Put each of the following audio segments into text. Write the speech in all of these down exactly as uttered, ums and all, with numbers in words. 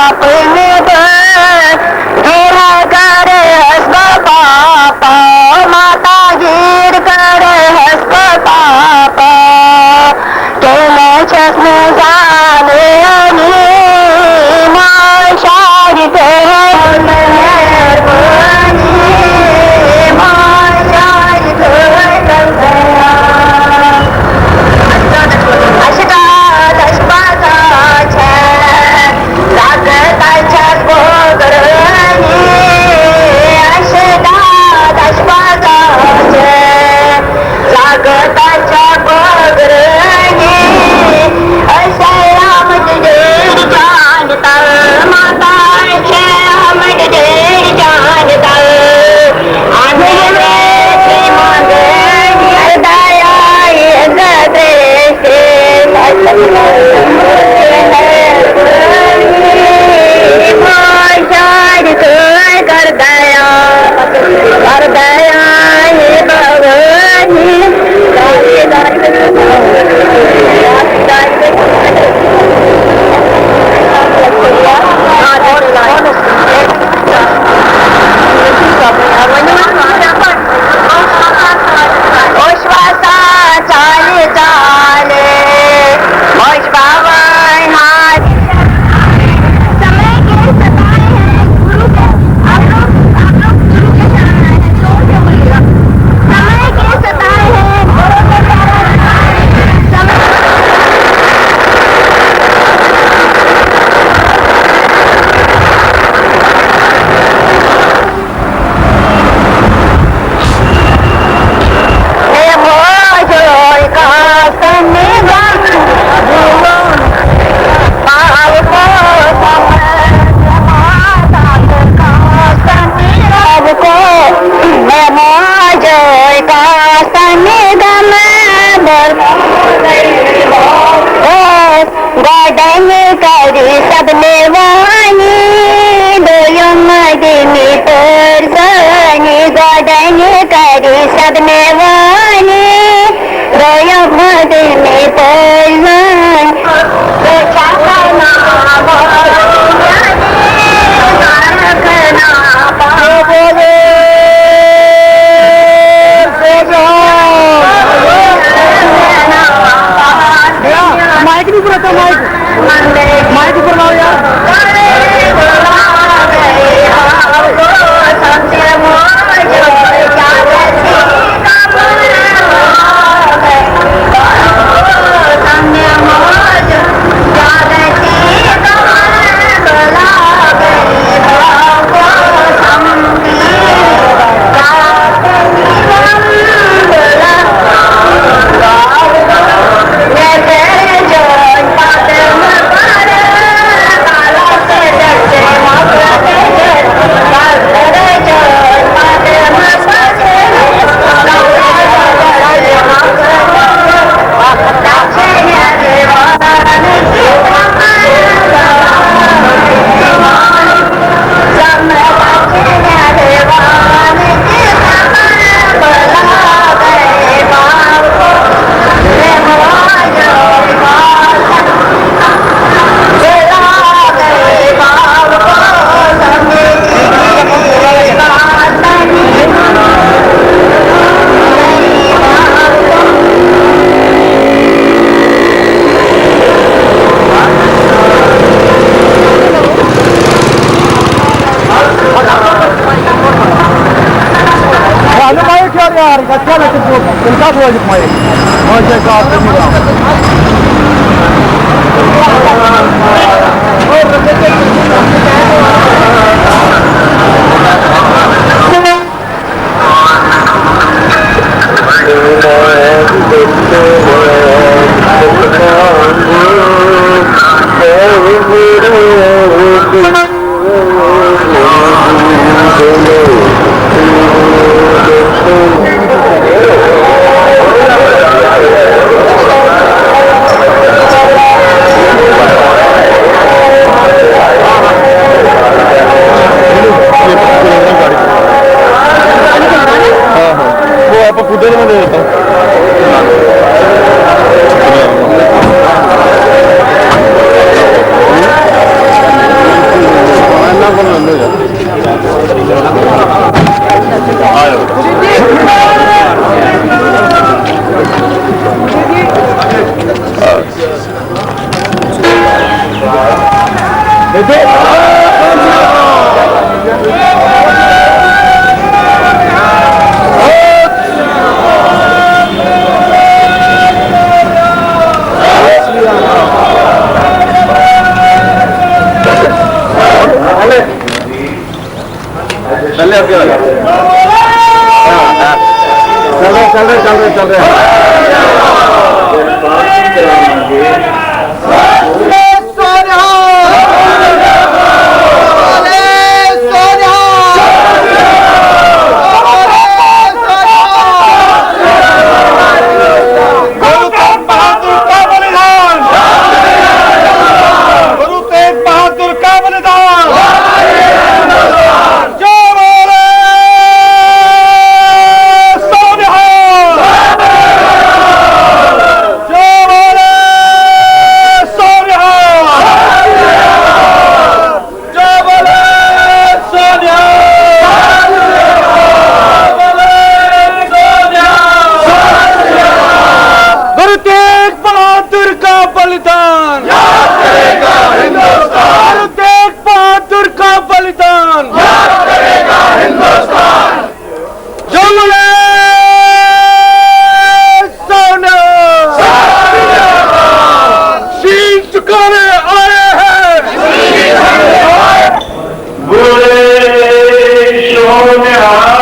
اپنے دل گرا کرے ہس پاپا، ماتا گیر کرے ہس پاپا، کہ میں چھس نہ زانانی، ماں شاید ہے مہربانی، ماں شاید ہے۔ اچھا، اچھا، اچھا۔ زاگہٕ تَتہِ چھَس بٲگرٲنی، اَسہِ داد اَسہِ پَزان چھِ۔ زاگہٕ تَتہِ چھےٚ بٲگرٲنی، أسۍ آے آمٕتۍ ڈیرِ چانہِ تَل، مَتاے چھِ آمٕتۍ ڈیرِ چانہِ تَل۔ اَمہِ ڈیرِ منٛز خۄدایا، یہِ زَدرِ وسان چالہِ چالہِ، مۄج بھاوان ہارِ۔ سمے کے ستائے ہیں گرو کو، آپ لوگ، آپ لوگ گرو کے سامنے ہیں، زور سے بولیے گا۔ سمے کے ستائے ہیں گرو کو، سمے گۄڈَے کَرِ سَبنہٕ وانی، دوٚیُم دِمہِ پٲرۍ زٲنی۔ گۄڈَے کَرِ سَبنہٕ وانی، دوٚیُم دِمہِ پٲرۍ زٲنی۔ مایک نہیں پورا تھا، مایک۔ مائیک اوپر لاؤ یار۔ اہلِ مایِک یار، یار، یتھ کیٛاہ لٔگِتھ گوٚو؟ تیٚلہِ کَتھ لٲگِتھ مایِک؟ وۄنۍ چھِ أسۍ راتھ کُن یِوان۔ चल रहे, अभी आ रहे। हाँ, हाँ। चल रहे, चल रहे, चल रहे, चल रहे। गुरु तेग बहादुर का बलिदान। गुरु तेग बहादुर का बलिदान। जय बोले सोनिहाल। जय बोले सोनिहाल। जय बोले सोनिहाल। जय बोले सोनिहाल। गुरु तेग बहादुर का बलिदान। याद करेगा हिंदुस्तान। गुरु तेग बहादुर का बलिदान। याद करेगा हिंदुस्तान। जय बोले सोनिहाल। शीश झुकाने आए हैं। बोले सोनिहाल।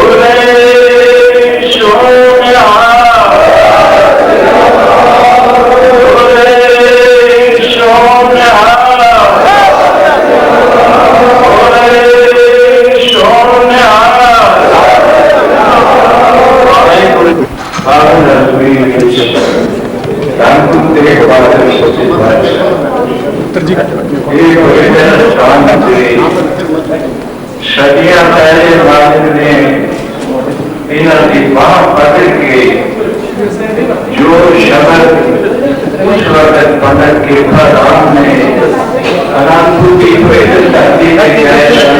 बोले सोनिहाल। बोले सोनिहाल। बोले सोनिहाल। बाबू रश्मि, रामकुंड के बारे में सोचे। ये भजन शांत से सदियां पहले मालिक ने इन्हां दी बांह पकड़ के जो शब्द उस वक्त पंडित कृपाराम ने अनंतपुर की धरती में गाया।